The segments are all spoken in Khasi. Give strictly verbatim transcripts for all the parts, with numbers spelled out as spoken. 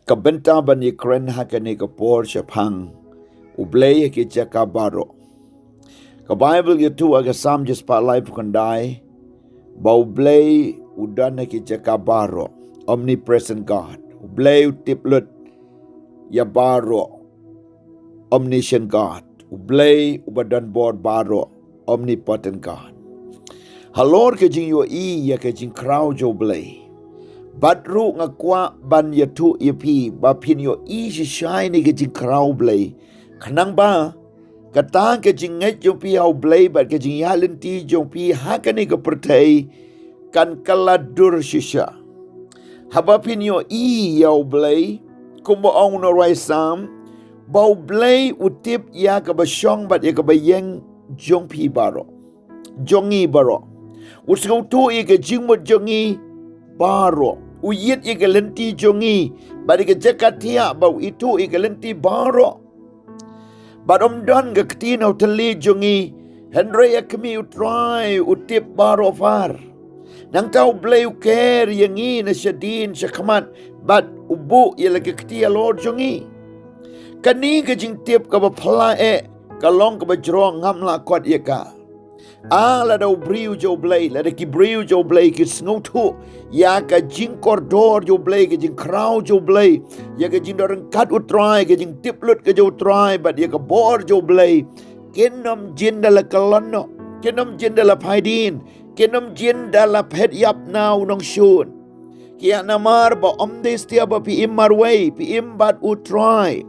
Ka bynta ban ïakren ha kane ka por shaphang U Blei ha ki jaka baroh. Ka Baibl ïathuh ha ka Salm shispah laiphew khyndai ba U Blei u don ha ki jaka baroh, omnipresent God. U Blei u tip lut ïa baroh, omniscient God. U Blei uba don bor baroh, omnipotent God. Halor ka jingïohi ïa ka jingkhraw jong U Blei, bad ruh nga kwah ban ïathuh ïa phi ba phin ïohi shisha ïa ka jingkhraw U Blei, khnang ba kata ka jingngeit jong phi ha U Blei bad ka jingïaid lynti jong phi ha kane ka pyrthei kan kylla dur shisha. Haba phin ïohi ïa U Blei, kumba ong u nongrwai Salm, ba U Blei u tip ïa kaba shong bad ïa kaba ïeng jong phi baroh, jong ngi baroh. U sngewthuh ïa ka jingmut jong ngi baroh. U ïit ïa ka lynti jong ngi bad ïa ka jaka thiah, ba u ithuh ïa ka lynti baroh. Bad ym don ka kti na u thylliej jong ngi, hynrei ïa ka kmie U Trai u tip baroh phar. Nangta U Blei u ker ïa ngi na shadien shakhmat bad u buh ïa la ka kti halor jong ngi. Kane ka jingtip kaba phylla eh ka long kaba jrong, ngam lah kot ïa ka. Ah, lada u briew jong U Blei, lada ki briew jong U Blei ki sngewthuh ïa ka jingkordor jong U Blei, ka jingkhraw jong U Blei, ïa ka jingdon ryngkat U Trai, ka jingtip lut ka jong U Trai bad ïa ka bor jong U Blei, kin ym jin da la kyllon noh, kin ym jin da la phai dien, kin ym jin da la phet ïap na u nongshun. Ki ïa namar ba ym dei satia ba phi im marwei, phi im bad U Trai.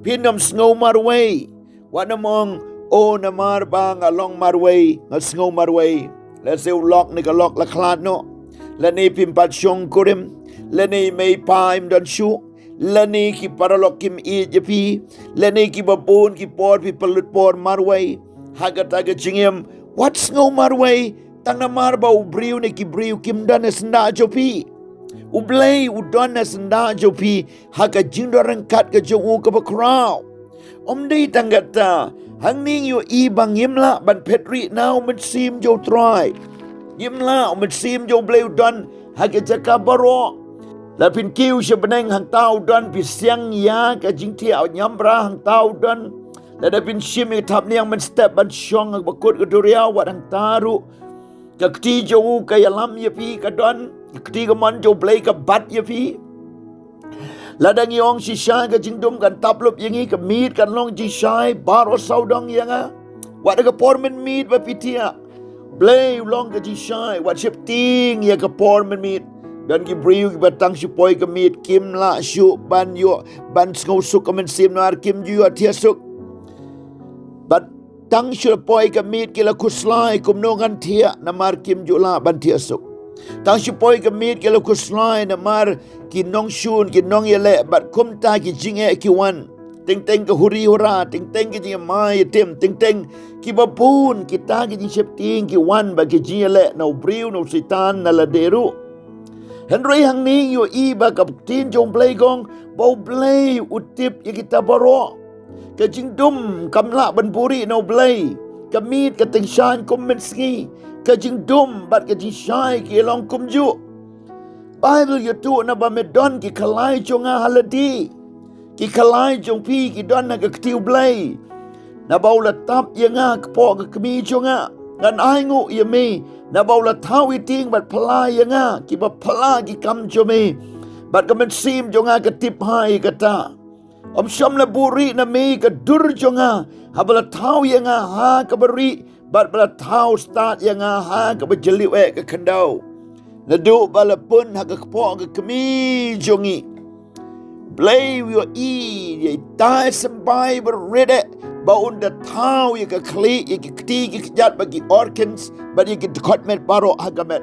Phin ym sngew marwei. Wat nym ong, o, namar ba nga long marwei, nga sngew marwei. Lehse u lok ne ka lok la khlad noh. Lane phim pat shong kurim. Lane mei pa im don shuh. Lane ki paralok kim ïeit ïa phi. Lane kiba bun ki por phi pynlut por marwei. Ha kata ka jingim, wat sngew marwei tang namar ba u briew ne ki briew kim don ha syndah jong phi. U Blei u don ha syndah jong phi ha ka jingdon ryngkat ka jong u kaba khraw. Ym dei tang kata, hangne ngi ïohi ba ngim lah ban phet rieh na u Mynsiem jong U Trai. Ngim lah, u Mynsiem jong U Blei u don ha ka jaka baroh. Lada phin kiew sha bneng, hangta u don, phi siang ïa ka jingthiah ñiam bra, hangta u don. Lada phin shim ïa ka thapniang mynstep ban shong ha kaba kut ka duriaw, wat hangta ruh ka kti jong u ka ïalam ïa phi, ka don ka kti kamon jong U Blei ka bat ïa phi. Lada ngi ong shisha ka jingdum kan tap lup ïa ngi, ka miet kan long jingshai baroh sawdong ïa nga. Wat ha ka por mynmiet ba phi thiah, Blei u long ka jingshai, wat sheptieng ïa ka por mynmiet. Don ki briew kiba tang shu poi ka miet kim lah shuh ban ïoh, ban sngewsuk ka mynsiem namar kim ju ïoh thiah suk. Bad tang shu poi ka miet ki la khuslai, kumno ngan thiah, namar kim ju lah ban thiah suk. Tang shu poi ka miet ki la khuslai namar ki nongshun, ki nongïaleh, bad kumta ki jingeh ki wan. Teng teng ka huri hura, teng teng ki jingïamai ïatim, teng teng kiba bun kita ki jingsheptieng ki wan bad ki jingïaleh na u briew, na u Soitan, na lade ruh. Hynrei hangne ngi ïohi ba ka ktien jong U Blei ka ong ba U Blei u tip ïa kita baroh. Ka jingdum kam lah ban buhrieh na U Blei. Ka miet ka tyngshaiñ kum mynsngi. Ka jingdum bad ka jingshai ki long kumjuh. Baibl ïathuh, naba me don ki khalai jong nga ha lade. Ki khalai jong phi ki don ha ka kti U Blei. Naba u la tap ïa nga ha kpoh ka kmie jong nga, ngan ainguh ïa me. Naba u la thaw ïa tieng bad phylla ïa nga kiba phylla ki kam jong me. Bad ka mynsiem jong nga ka tip bha ïa kata. Ym shym la buhrieh na me ka dur jong nga, haba la thaw ïa nga ha kaba rieh, bad ba la thaw stad ïa nga ha kaba jylliew eh ka khyndew. Naduh ba la pun ha ka kpoh ka kmie jong ngi. Blei u ïohi ïa ita i symbai barit eh ba un da thaw ïa ka khlieh, ïa ki kti ki kjat bad ki organs bad ïa ki dkhot met baroh ha ka met.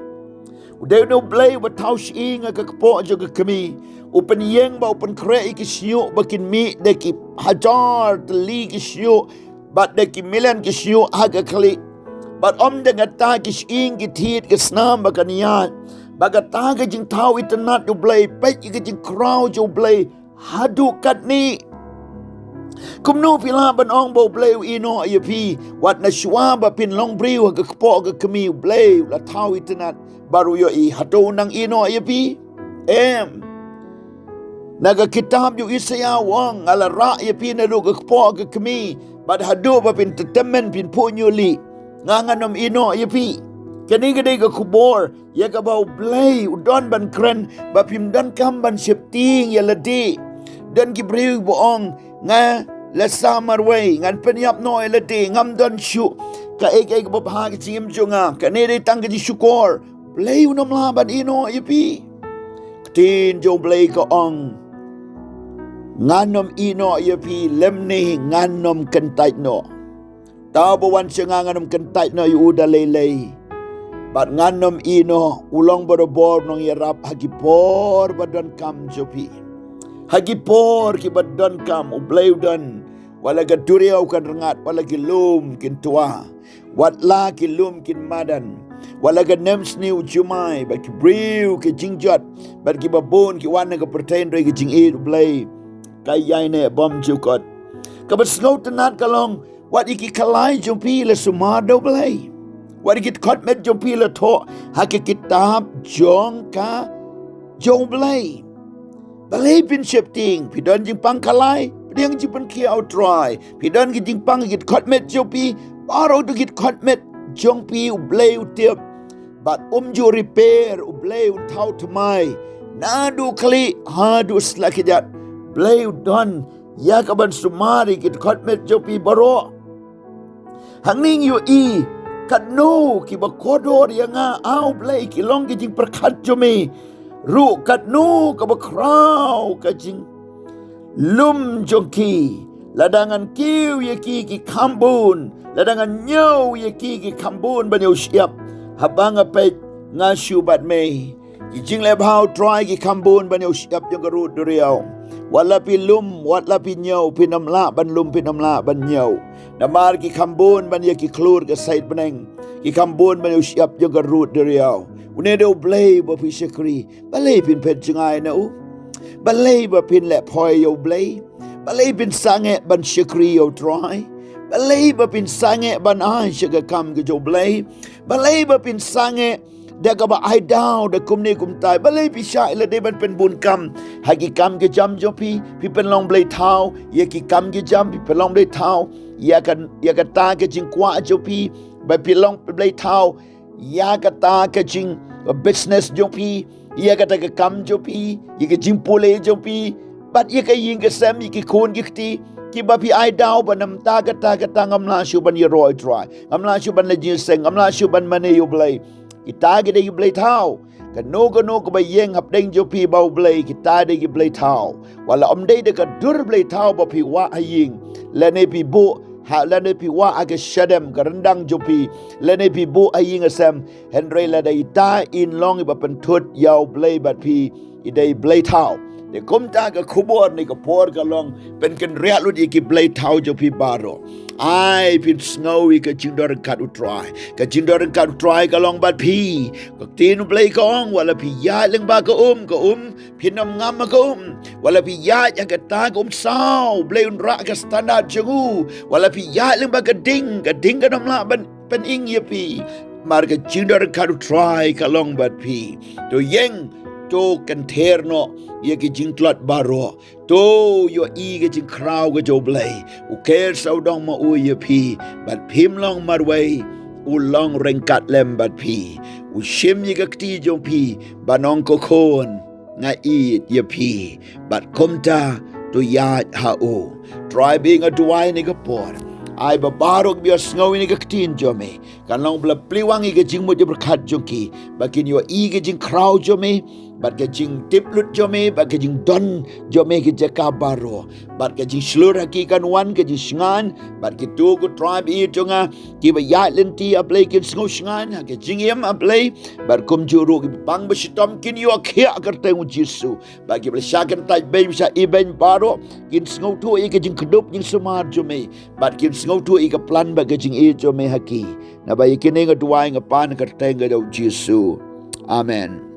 U dei une U Blei uba thaw shyieng ha ka kpoh jong ka kmie. U pynïeng bad u pynkhreh ïa ki shñiuh ba kin mih da ki hajar tylli ki shñiuh bad da ki million ki shñiuh ha ka khlieh. Bad ym tang kata, ki shyieng, ki thied, ki snam ba kan ïaid. Bad kata ka jingthaw itynnad U Blei, peit ïa ka jingkhraw jong U Blei haduh katne. Kumno phi lah ban ong ba U Blei u ïehnoh ïa phi, wat na shuwa ba phin long briew ha ka kpoh ka kmie U Blei u la thaw itynnad bad u ïohi? Hato u nang ïehnoh ïa phi? Em. Na ka kitab jong u Isaïah u ong, nga la rah ïa phi naduh ka kpoh ka kmie, bad haduh ba phin tymmen phin phuh ñiuhlieh, nga ngan ym ïehnoh ïa phi. Kane ka dei ka khubor ïa kaba U Blei u don ban kren, ba phim donkam ban sheptieng ïa lade. Don ki briew ba ong, nga la sah marwei, ngan pynïap noh ïa lade, ngam don shuh kaei kaei kaba bha ha ka jingim jong nga. Kane dei tang ka jingshukor. Blei un ym lah ban ïehnoh ïa phi. Ktien jong U Blei ka ong, ngan ym ïehnoh ïa phi, lymne ngan ym kyntait noh. Uta uba wan sha nga ngan ym kyntait noh ïa u da lei lei. Bad ngan ym ïehnoh, u long barabor nongïarap ha ki por ba donkam jong phi. Ha ki por kiba donkam U Blei u don. Wat la ka duriaw kan rngat, wat la ki lum kin twa, wat la ki lum kin madan, wat la ka nemsniew jumai, bad ki briew ki jingjot, bad kiba bun ki wan na ka pyrthei hynrei ka jingïeit U Blei ka ïaineh bymjukut. Kaba sngewtynnat ka long, wat ïa ki khalai jong phi la sumar da U Blei. Wat ïa ki dkhot met jong phi la thoh ha ka kitab jong ka jong U Blei. Balei phin sheptieng? Phi don jingpang khalai, pdiang jingpynkhiah ha U Trai. Phi don ki jingpang ki dkhot met jong phi, baroh ki dkhot met jong phi U Blei u tip. Bad um ju repair, U Blei un thaw thymmai. Naduh khlieh haduh slakjat, Blei u don ïa ka ban sumar ïa ki dkhot met jong phi baroh. Hangne ngi ïohi, katno kiba kordor ïa nga, A U Blei, ki long ki jingpyrkhat jong me ruh, katno kaba khraw ka jinglum jong ki. Lada ngan kiew ïa ki ki kham bun, lada ngan ñiew ïa ki ki kham bun ban ïoh shyiap, haba nga peit nga shu bad me. Ki jingleh bha U Trai ki kham bun ban ïoh shyiap jong ka rud duriaw. Wat la phi lum, wat la phi ñiew, phin ym lah ban lum, phin ym lah ban ñiew. Namar ki kham bun ban ïa ki khlur ka sait bneng. Ki kham bun ban ïoh shyiap jong ka rud duriaw. Une dei U Blei ba phi shakri. Balei phin phet jngai na u? Balei ba phin leh phoi ïa U Blei? Balei phin sangeh ban shakri ïa U Trai? Balei ba phin sangeh ban ai sha ka kam ka jong U Blei? Balei ba phin sangeh da kaba ai daw da kumne kumtai? Balei phi shah ïa lade ban pynbun kam ha ki kam ki jam jong phi? Phi pynlong blei thaw ïa ki kam ki jam, phi pynlong blei thaw ïa ka, ïa kata ka jingkwah jong phi, ba phi long blei thaw ïa kata ka jing, uh, business jong phi, ïa kata ka kam jong phi, ïa ka jingpule jong phi, bad ïa ka ïing ka sem, ïa ki khun ki kti, kiba phi ai daw ba namar kata, kata ngam lah shuh ban ïaroh Trai, ngam lah shuh ban leit jingïaseng, ngam lah shuh ban mane ïa U Blei. Kita ki dei ki blei thaw. Kano kano kaba ïeng hapdeng jong phi bad U Blei, kita dei ki blei thaw. Wat la ym dei da ka dur blei thaw ba phi wah ha ïing, lane phi buh ha, lane phi wah ha ka shadem ka ryndang jong phi, lane phi buh ha ïing ha sem, hynrei lada ita in long iba pynthut ïa U Blei bad phi, i dei blei thaw. Te kumta ka khubor ne ka por ka long, pynkynriah lut ïa ki blei thaw jong phi baroh. Ai phin sngew ïa ka jingdon ryngkat U Trai. Ka jingdon ryngkat U Trai ka long bad phi. Ka ktien U Blei ka ong, wat la phi ïaid lyngba ka um, ka um, phin ym ngam ha ka um. Wat la phi ïaid ha kata ka um saw, U Blei un rah ka standard jong u. Wat la phi ïaid lyngba ka ding, ka ding kan ym lah ban pynïeng ïa phi. Namar ka jingdon ryngkat U Trai ka long bad phi. To ïeng, to kynther noh ïa ki jingtlot baroh. To ïohi ka jingkhraw ka jong U Blei. U kyrpad sawdong ma u ïa phi, bad phim long marwei, u long ryngkat lem bad phi. U shim ïa ka kti jong phi, ban ong, ko khun, nga ïeit ïa phi. Bad kumta to ïaid ha u. Trai, ba nga duwai ne ka por, ai ba baroh kiba ïohsngew ïa ka ktien jong me, kan long ba la plie wang ïa ka jingmut jingpyrkhat jong ki, ba kin ïohi ka jingkhraw jong me, bad ka jingtip lut jong me, bad ka jingdon jong me ha ki jaka baroh. Bad ka jingshlur ha ki kan wan ka jingshngaiñ, bad kito ko Trai ba ïeit jong nga, kiba ïaid lynti, A Blei, kin sngew shngaiñ ha ka jingim, A Blei, bad kumjuh ruh kiba pang ba shitom kin ïoh khiah ha ka kyrteng U Jisu. Bad kiba la shah kyntait beiñ, ba shah ibeiñ baroh, kin sngewthuh ïa ka jingkdup jingsumar jong me, bad kin sngewthuh ïa ka plan bad ka jingïeit jong me ha ki. Naba ïa kine nga duwai, nga pan ha ka kyrteng ka jong U Jisu. Amen.